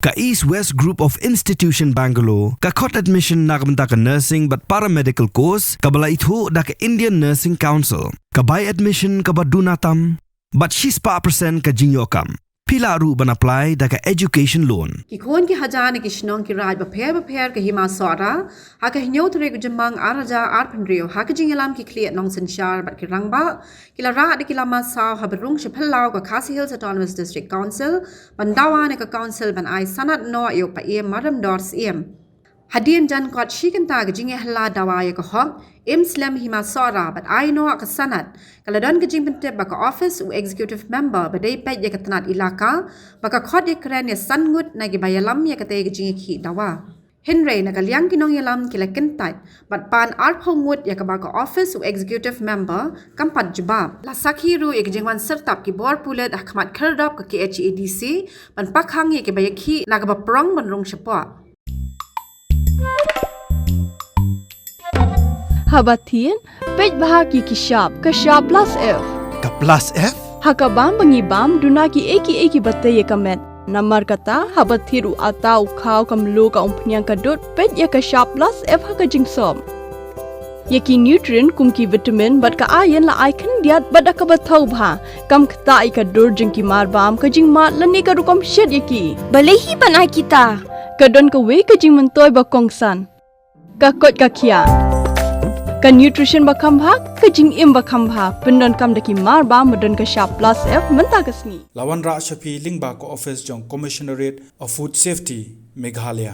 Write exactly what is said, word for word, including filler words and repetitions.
Ka East West Group of Institution Bangalore ka khot admission na ka bynta ka nursing bad paramedical course kaba la ithuh da ka Indian Nursing Council. Ka bai admission kaba duna tam bad shispah percent ka jingïoh kam. Phi lah ruh ban apply da ka education loan. Ki khun ki hajar na ki shnong ki raid bapher bapher ka Hima Sohra ha ka hynñiew tarik u Jymmang ar hajar arphew hynriew ha ka jingïalam ki khlieh nongsynshar bad ki rangbah ki la rah da ki lama saw ha ba rung sha phyllaw ka Khasi Hills Autonomous District Council ban dawa na ka council ban ai sanad noh ïa u Paiem Marrymdor Syiem. Hadien jan kot shi kynta ka jingïahylla dawa ïa ka hok, im slem Hima Sohra bad ai noh ka sanad, ka la don ka jingpyntip ba ka office u executive member ba dei peit ïa ka tnat ilaka ba ka khot ïakren ïa san ngut na ki ba ïalam ïa katei ka jingïakhih dawa. Hynrei na ka liang ki nongïalam ki la kyntait bad pan arphew ngut ïa kaba ka office u executive member kam pat jubab. La sakhi ruh ïa ka jingwan syrtap ki bor pulit ha khmat khyrdop ka K H A D C ban pakhang ïa ki ba ïakhih na kaba prong ban rung shapoh. Haba thied, peit bha ki ki shap, ka shap plus F. Ka plus F? Ha ka bam ba ngi bam, duna ki ei ki ei ki ba tei ïa ka met. Namar kata, haba thied u atta u khaw ka mluh ka umphniang ka dud, peit ïa ka shap plus F ha ka jingsop. Ïa ki nutrient kum ki vitamin bad ka iron la ai khyndiat bad da kaba thaw bha. Kam ktah ïa ka dur jong ki mar bam, ka jingmad lane ka rukom shet ïa ki. Balei hi ban ai kita? Ka don kawei ka jingmyntoi ba kongsan. Ka koit ka khiah. Ka nutrition ba kham bha, ka jingim ba kham bha. Pyndonkam da ki mar bam ba don ka shap plus F mynta ka sngi. La wanrah sha phi lyngba ka office jong Commissionerate of Food Safety, Meghalaya.